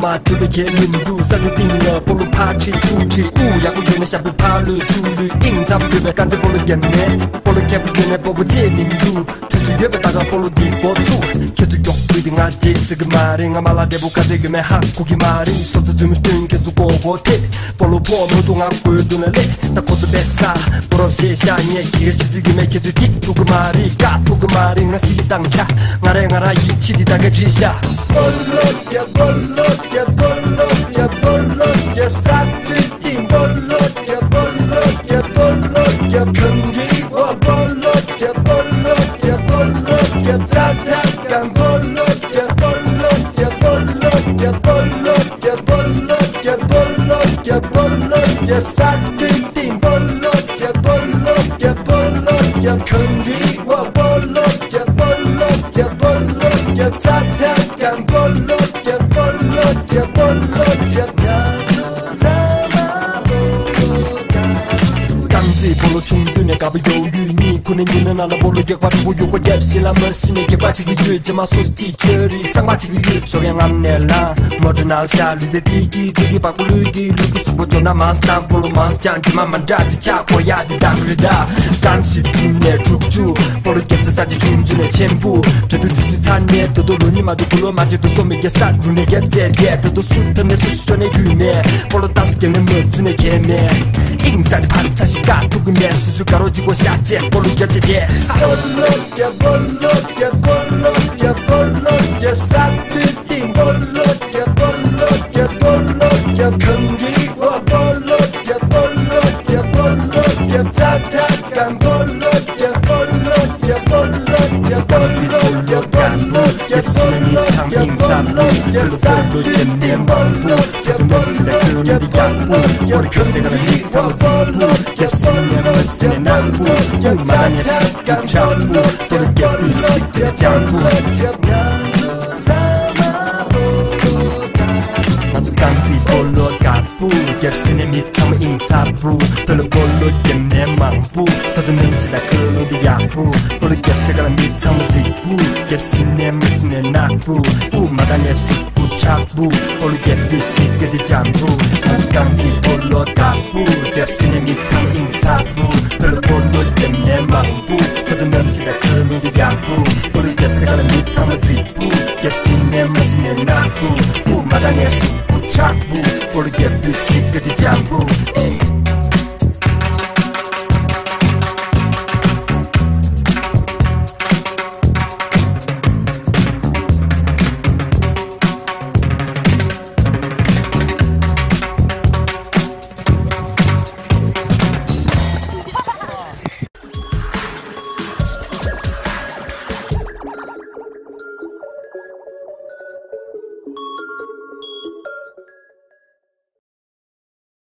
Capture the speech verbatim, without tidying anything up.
མ་ཐུབ་པའི་ཁས་ལེན་འདུག་ས་མཐོའི་སྟེང་ལ་སྤོ་ལོ་ཕར་ཁྲིད་ཚུར་ཁྲིད། དབུགས་ཡག་པོ་ཡོད་ན་ཞབས་པད་ཕར་ལུས་ཚུར་ལུས། དབྱིངས་ཚ་པོ་ཡོད་པའི་དཀར་རྩེ་སྤོ་ལོ་རྒྱབ་ནས། སྤོ་ལོ་མཁས་པོ་ཡོད་ན་སྤོ་བོ་བརྗེད་མི་འདུག་དུས་ཚོད་ཡོད་པའི་ད་ག་སྤོ་ལོ་འདི་འགོ་ཚུགས། ཁྱེད་ཚོ་མགྱོགས་པོ་དེ་ང་རྗེས་ཟེར་གི་མ་རེད། ང་མ་ལ་འདྲེ་པོ་ཁ་ཚེ་ཡོད་མེད་ཧ་གོ་གི་མ་རེད། སོ་ད་རྫུན་མ་སྟོན་ཁྱེད་ཚོ་ཀོ་ཀོ་ཐེ། སྤོ་ལོ་ཕོག་མ་ཐུག་ང་དགོས་འདུག་ན་ལས། ད་ཁོ་ཚོ་བེ་ས་སྤོ་རོབ་ཞེས་ཤ་ཉེ་གི་རེ་ཆུ་ཚོད་ཡོད་མེད་ཁྱེད་ཚོས་ཐིག་ཐུག་གི་མ་རེད། ཀ་ཐུག་གི་མ་རེད། ང་སི་ཡི་དང་ཆ་ང་རེ་ང་ར་ཡིད་ཆེས་དེ་ད་ག་བྲིས་ཤ། སྤོ་ལོ་རྒྱབ་སྤོ་ལོ་རྒྱབ་སྤོ་ལོ་རྒྱབ་སྤོ་ལོ་རྒྱབ་ས་དུས་སྟེང་སྤོ་ལོ་རྒྱབ་སྤོ་ལོ་རྒྱབ་སྤོ་ལོ་རྒྱབ་ཁམས་རི་བ་སྤོ་ལོ་རྒྱབ་སྤོ་ལོ་རྒྱབ་སྤོ་ལོ་རྒྱབ་ས་ཐག་གམ་སྤོ་ལོ་རྒྱབ་སྤོ་ལོ་རྒྱབ་སྤོ་ལོ་རྒྱབ་སྤོ་ལོ་རྒྱབ་སྤོ་ལོ་རྒྱབ་སྤོ་ལོ་རྒྱབ་ས་དུས་སྟེང་སྤོ་ལོ་རྒྱབ་སྤོ་ལོ་རྒྱབ་སྤོ་ལོ་རྒྱབ་ཁམས་རི་བ་སྤོ་ལོ་རྒྱབ་སྤོ་ལོ་རྒྱབ་སྤོ་ལོ་རྒྱབ་ས་ཐག་གམ་སྤོ་ལོ་རྒྱབ་སྤོ་ལོ་རྒྱབ་སྤོ་ལོ་རྒྱབ། རྐང་རྩེད་སྤོ་ལོ་ཆུང་དུས་ནས་དགའ་པོ་ཡོད་ཡུལ་གཉིས་ཁུ་ནས་ཉིན་ནང་ལ་སྤོ་ལོ་རྒྱག་པ་རུ་བོ་ཡོད་གོ་རྒྱབ་ཤིང་ལ་མ་ཤི་ནས་རྒྱག་པ་ཅིག་གི་ཡོད་ཇི་མ་སོ་སི་ཅི་ཆེ་རི་སང་མ་ཅིག་གི་ཡོད་ཞོགས་ཡང་ངམ་ནས་ལ་མོ་ཏྲ་ནལ་ཤ་ལུས་རྩལ་རྩིས་ཀྱི་རྩིས་ཀྱི་པགས་པ་ལུས་ཀྱི་ལུས་ཀྱི་གཟུགས་པོ་ཇོ་ན་མ་སི་ཏང་སྤོ་ལོ་མ་སི་ཅང་ཇི་མ་མ་འདྲ་ཅི་ཆ་གོ་ཡ་དི་དང་རི་ད་རྐང་ཞིབ་ཆུང་ནས་དྲུག་ཅུ་སྤོ་ལོ་རྒྱབ་ས་ས་ཅི་ཆུང་ཆུང་ནས་ཆེན་པོ་དྲ་དུ་དུས་ཚོད་ཚ་ནས་དོ་དོ་ལོ་ཉི་མ་དུ་གུ་ལོ་མ་ཅི་དུ་སོ་མི་རྒྱ་ས་རུ་ནས་རྒྱ་ཅེ་རྒྱ་དོ་དོ་སུ་ཐ་ནས་སུ་ཤོ་ནས་རྒྱུས་མེད། སྤོ་ལོ་ཏཱ་སུ་རྒྱབ་ནས་མ་བརྫུས་ནས་ཁྱད་མེད། ཨིང་ས་དེ་ཕར་ཚ་ཞིག་བཀག་ཐུབ་ཀྱི་མེད། སུ་སུ་དགའ་རོགས་གཅིག་པོ་ཤ་བཅད་སྤོ་ལོ་རྒྱབ་བྱེད་དེ། སྤོ་ལོ་རྒྱབ་སྤོ་ལོ་རྒྱབ་སྤོ་ལོ་རྒྱབ་སྤོ་ལོ་རྒྱབ་ས་དུས་སྟེང་སྤོ་ལོ་རྒྱབ་སྤོ་ལོ་རྒྱབ་སྤོ་ལོ་རྒྱབ་ཁམས་རི་བ་སྤོ་ལོ་རྒྱབ་སྤོ་ལོ་རྒྱབ་སྤོ་ལོ་རྒྱབ་ས་ཐག་གམ་སྤོ་ལོ་རྒྱབ་སྤོ་ལོ་རྒྱབ་སྤོ་ལོ་རྒྱབ་སྤོ་ལོ་རྒྱབ་སྤོ་ལོ་རྒྱབ་སྤོ་ལོ་རྒྱབ་སྤོ་ལོ་རྒྱབ་ས་དུས་སྟེང་སྤོ་ལོ་རྒྱབ་ནས་མང་པོ། ཁ་ཐུག་ནས་ཕྱི་ལ་ཁྱོད་ནི་འདི་ཡག་པོ། སྤོ་ལོ་རྒྱབ་སའི་ཀ་ལ་མི་ཚང་མ་རྫིག་པོ། རྒྱབ་ཤིང་ནས་མ་ཤི་ནས་ནག་པོ། དབུགས་མ་ད་ནས་སུ་དཀྲུག་དྲག་པོ། སྤོ་ལོ་རྒྱབ་དུས་ཤིག་གི་ལྗང་པོ། ང་ཚོ་རྐང་རྩེད་སྤོ་ལོ་དཀར་པོ། རྒྱབ་ཤིང་ནས་མི་ཚང་མ་ཨིང་ཚ་པོ། སྤོ་ལོ་སྤོ་ལོ་རྒྱབ་ནས་མང་པོ། ཁ་ཐུག་ནས་ཕྱི་ལ་ཁྱོད་ནི་འདི་ཡག་པོ། སྤོ་ལོ་རྒྱབ་སའི་ཀ་ལ་མི་ཚང་མ་རྫིག་པོ། རྒྱབ་ཤིང་ནས་མ་ཤི་ནས་ནག་པོ། དབུགས་མ་ད་ནས་སུ་དཀྲུག་དྲག་པོ། སྤོ་ལོ་རྒྱབ་དུས་ཤིག་གི་འདི་ལྗང་པོ། ང་ཚོ་རྐང་རྩེད་སྤོ་ལོ་དཀར་པོ། རྒྱབ་ཤིང་ནས་མི་ཚང་མ་ཨིང་ཚ་པོ། སྤོ་ལོ་སྤོ་ལོ་རྒྱབ་ནས་མང་པོ། ཁ་ཐུག་ནས་ཕྱི་ལ་ཁྱོད་ནི་འདི་ཡག་པོ། སྤོ་ལོ་རྒྱབ་སའི་ཀ་ལ་མི་ཚང་མ་རྫིག་པོ། རྒྱབ་ཤིང་ནས་མ་ཤི་ནས་ནག་པོ། དབུགས་མ་ད་ནས་སུ་དཀྲུག་དྲག་པོ། སྤོ་ལོ་རྒྱབ་དུས་ཤིག་གི་འདི་ལྗང་པོ།